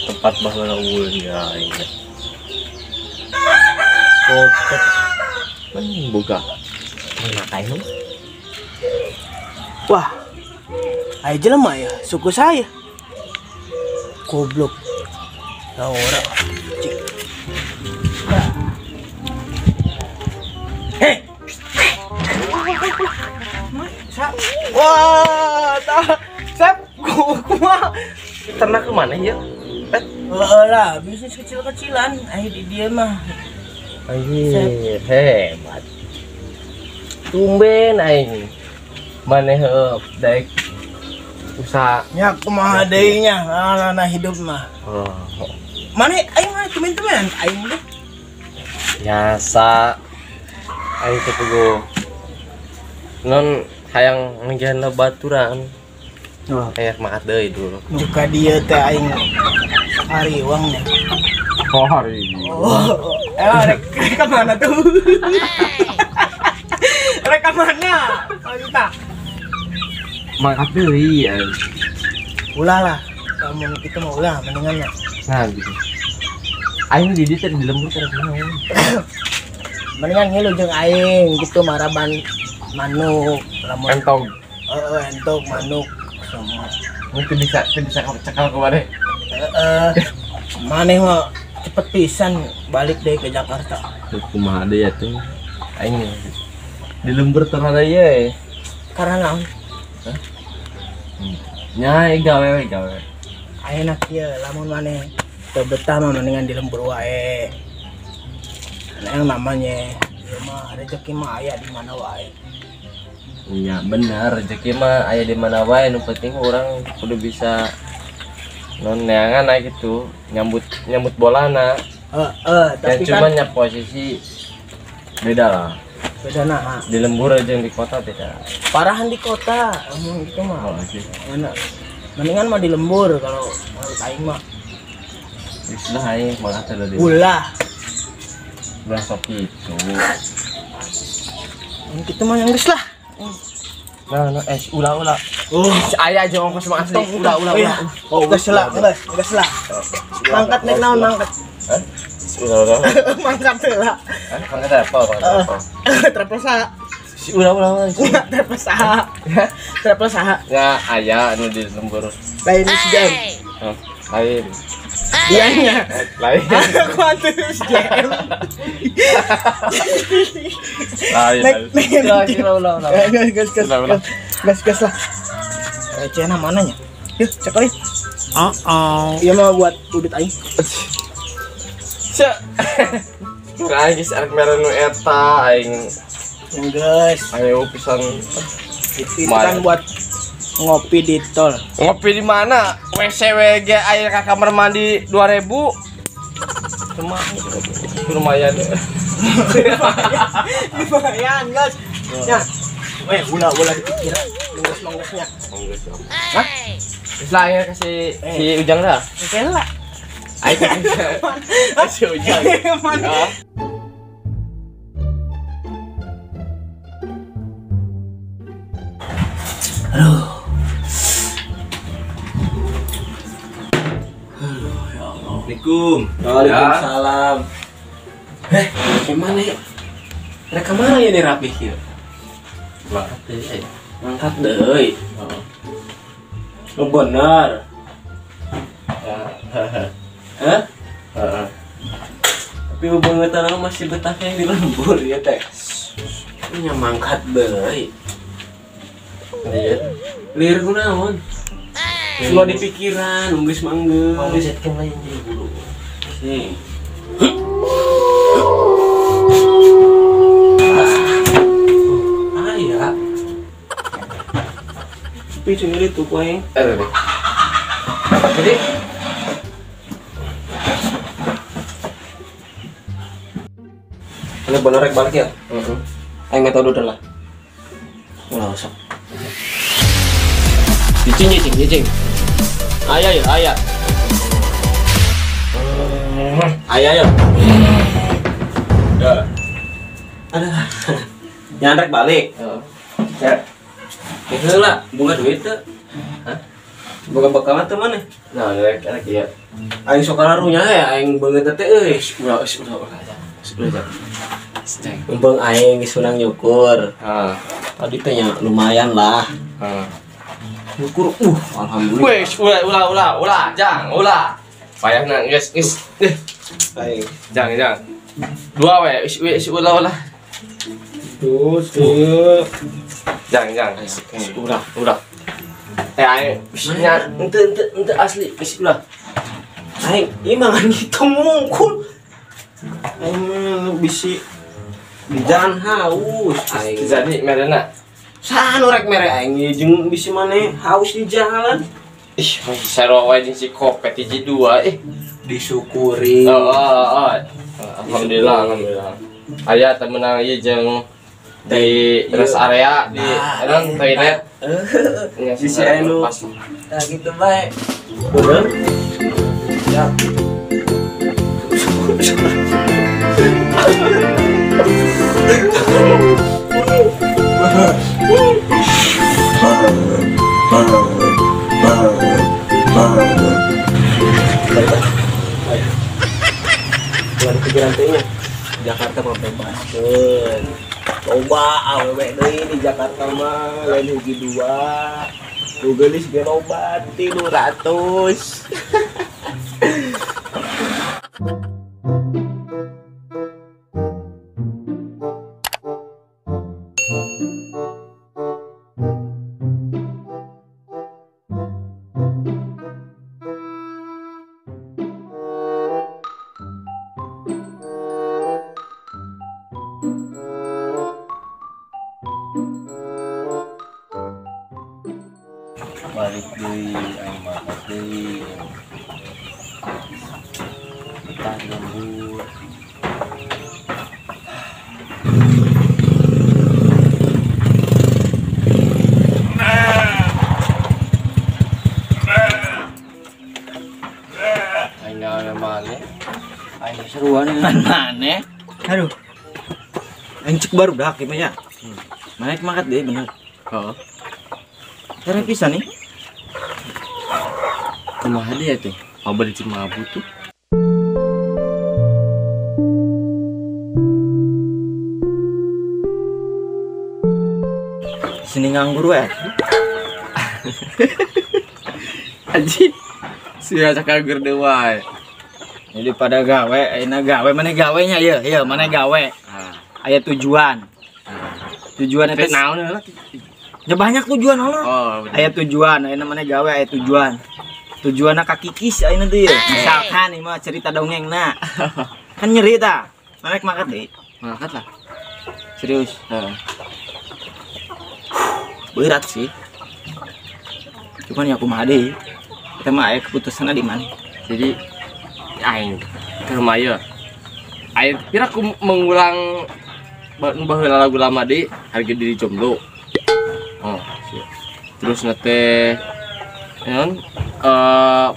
Tempat baheula eueun ya aing. Kotok. Mending boga. Mana kain? Wah. Aya jelema ya, suku saya. Goblok. Lah ora. Cik. Hei. Wah, sep, kumaha? Ternak ke mana ya? Heeh lah, bisnis kecil-kecilan, ayo di dia mah. Anjir, hebat. Tumben aing. Maneh heueuh daek usaha. Nya kumaha deui nya, nah hidup mah. Oh. Maneh aing mah tumben-tumbenan aing deh. Biasa. Aing teh puguh. Non hayang ngejahan baturan. Oh. Kayak makat deui dulu. Juga dia teh aing hariwang nih. Oh, hari. Oh, rek ke mana tuh? Rek ke mana? Maksudnya? Makat deui aing. Ulah lah. Kamu kita mau ulah mendingan ya. Nah, gitu. Aing di dieu teh di lembur teh naon. Mendingan ngilu jeung aing gitu maraban manuk, lamun entog. Heeh, entog manuk semua. Mungkin bisa cekal ke mana? Heeh. Maneh mah cepet pisan balik deh ke Jakarta. Kumaha deui atuh. Aing di lembur terus ye. Karena naon? Hah? Nya gawe gawe. Ayeuna kieu lamun maneh teu betah mah mendingan di lembur wae. Karena yang namanya ieu mah rezeki mah aya di mana wae. Iya benar, rezeki mah aya di mana wae, nu penting orang kudu bisa non neangan gitu, nyambut bolana. Heeh, tapi kan cuman nya posisi beda lah. Beda nah. Di lembur aja yang di kota beda. Parahan di kota, emang gitu mah. Oh, sih. Enak. Mendingan mah di lembur kalau menurut aing mah. Geus lah aing malah teh di. Ulah. Ulah sok kitu. Kitu mah yang geus lah. Nah, nah, ulah. Oh, aya aja ongkos mah asli. Ulah. Oh, geus lah, geus lah. Mangkat nek naon mangkat? Hah? Ulah. Mangkat lah. Hah? Mangkat apa? Travel saha? Si ulah. Travel saha? Travel saha? Ya, aya anu di lembur. Lain si JM. Hah, lain. Dianya. Lain. Aku antu si JM. Lain. Ulah. Gas lah. Recehna mananya? Yuk, cek kali. Oh. Iya mah buat udut aing. Cek. Aing geus arek mere nu eta aing. Geus. Ayo pisan. Itu kan buat ngopi di tol. Ngopi di mana? WC WG air ke kamar mandi 2000. Cuma lumayan. Lumayan, guys. Ya. Weh, ulah dipikiran. Manggas-manggasnya. Hah? Geus lah aing kasih si Ujang dah. Oke lah. Aing kasih Ujang. Aduh. Aduh, ya Allah. Assalamualaikum. Waalaikumsalam. Gimana ya? Mereka mana ya nih rapih ya? Mangkat deh. Mangkat deh. Oh, benar. Hah? Heeh. Tapi hubungan aku masih betah yang di lembur ya teh. Ini mangkat deui. Iya. Lir kunaon? Semua di pikiran, geus manggeus. Pangsetkeun lain jadi bulu. Sih. Aya. Tapi sendiri tuh kueng. Jadi ini bener rek balik ya? Heeh. Aing metode lah. Ulah sok. Cicing. Aya ya, aya. Aya ya. Ya. Aduh. Jangan rek balik. Heeh. Ya. Heula, bunga duit teu? Hah? Boga bakalan teh maneh? Nah, rek rek ieu. Aing sok kararunya ya, aing beungeut teh euy. Ulah ulah ulah. Ulah. Ceng. Mumpung aing geus menang nyukur. Heeh. Tadi teh nya lumayan lah. Heeh. Nyukur alhamdulillah. Weh, ulah ulah ulah ulah, jang, ulah. Payahna geus geus. Aing. Jang, jang. Dua we, wis ulah ulah. Terus tuh. Jang, jang. Ulah, ulah. Aing nya ente ente ente asli geus ulah. Aing ieu mah ngan ngitung mungkul. Aing mah bisi di jalan haus aing. Jadi merena. Saha nu rek mere aing jeung bisi maneh haus di jalan. Ih, sarua wae jeung si Kopet hiji dua ih. Disyukuri. Oh, oh, oh. Alhamdulillah, alhamdulillah. Aya teu meunang ieu jeung di rest area di non toilet. Bisi anu. Tah kitu bae. Bener? Ya. Bukan pikiran teh nya. Jakarta mah bebaskeun. Loba awewe deui di Jakarta mah lain hiji dua. Nu geulis ge loba 300. Balik deui aing mah deui. Betah di lembur. Aing gawe maneh. Aing seruan dengan maneh. Aduh. Aing cek baru dak ieu mah nya. Maneh mangkat deui bener. Heeh. Tere pisan nih. Kumaha dia tuh? Obat di Cimabu tuh. Sini nganggur we. Anjing. Sia cak nganggur deui wae. Jadi pada gawe, ayeuna gawe maneh gawenya ieu, ieu maneh gawe. Aya tujuan. Tujuan eta naon lah? Ya banyak tujuan Allah. Oh, aya tujuan, ayeuna maneh gawe aya tujuan. Tujuanna ka kikis ayeuna teh. Misalkan ieu mah cerita dongengna. Kan nyeri tah. Maneh mangkat deui. Mangkat lah. Serius. Heeh. Berat sih. Cuman ya kumaha deui. Eta mah aya keputusanna di mana. Jadi aing keur mah ieu. Aing pira ku mengulang baheula lagu lama deui harga diri jomblo. Oh, siap. Terus nate naon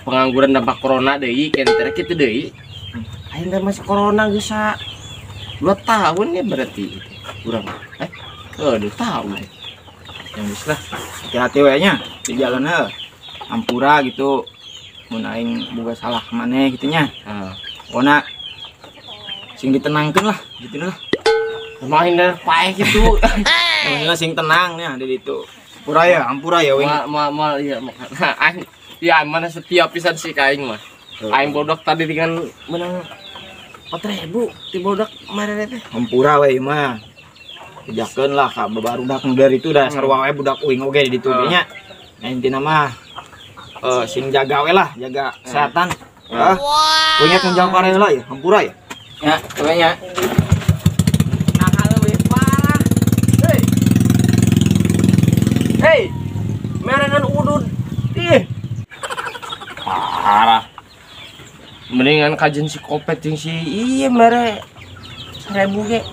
pengangguran dampak corona deui kentere kitu deui. Aing teh masih corona geus 2 tahun ya berarti. Urang 2 tahun. Yang geus lah. Hati-hati we nya di jalan heuh. Ampura gitu. Mun aing boga salah maneh kitu nya. Heeh. Pokona sing ditenangkeun lah gitu lah. Main dah paeh kitu. Maksudnya sing tenang nya di ditu. Ampura ya, ampura ya wing. Ma iya makan. Aing ya mana setiap pisan sih ka aing mah. Aing bodoh tadi dengan menang 4.000 ti bodoh marere teh. Ampura we mah. Bejakeun lah ka barudak nu dari itu dah sarua we budak uing oge di ditu ge nya. Nah intina mah sing jaga we lah, jaga kesehatan. Heeh. Uing tong jauh kare lah ya, ampura ya. Ya, we nya. Hei, merengan udud, ih, parah. Mendingan kajian si Kopet jeung si iya mere 1000 ge.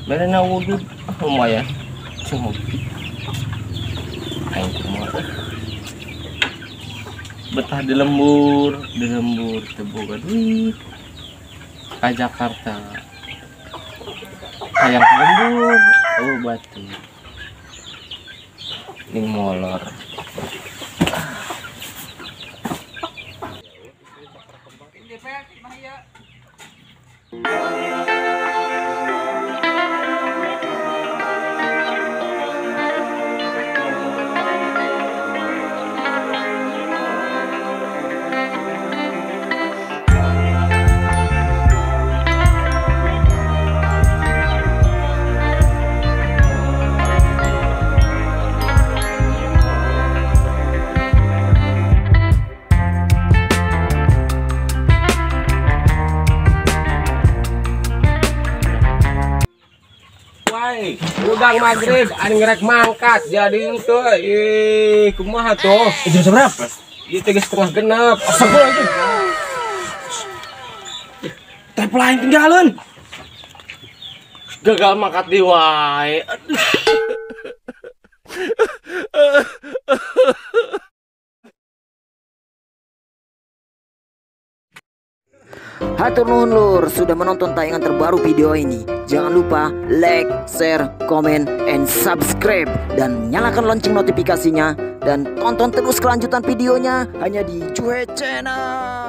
Merena udud, lumayan. Cuma aing kumaha. Betah di lembur teu boga duit. Ka Jakarta. Hayang ka lembur, oh batu. Ning molor. hudang maghrib aing rek mangkat jadi henteu ih kumaha tuh? Jam seberapa? Ieu teh geus 5:30. Astagfirullahaladzim. Travel aing tinggalin. Gagal mangkat di wae. Aduh. Hatur nuhun lur sudah menonton tayangan terbaru video ini. Jangan lupa like, share, komen, and subscribe. Dan nyalakan lonceng notifikasinya. Dan tonton terus kelanjutan videonya hanya di Juhe Channel.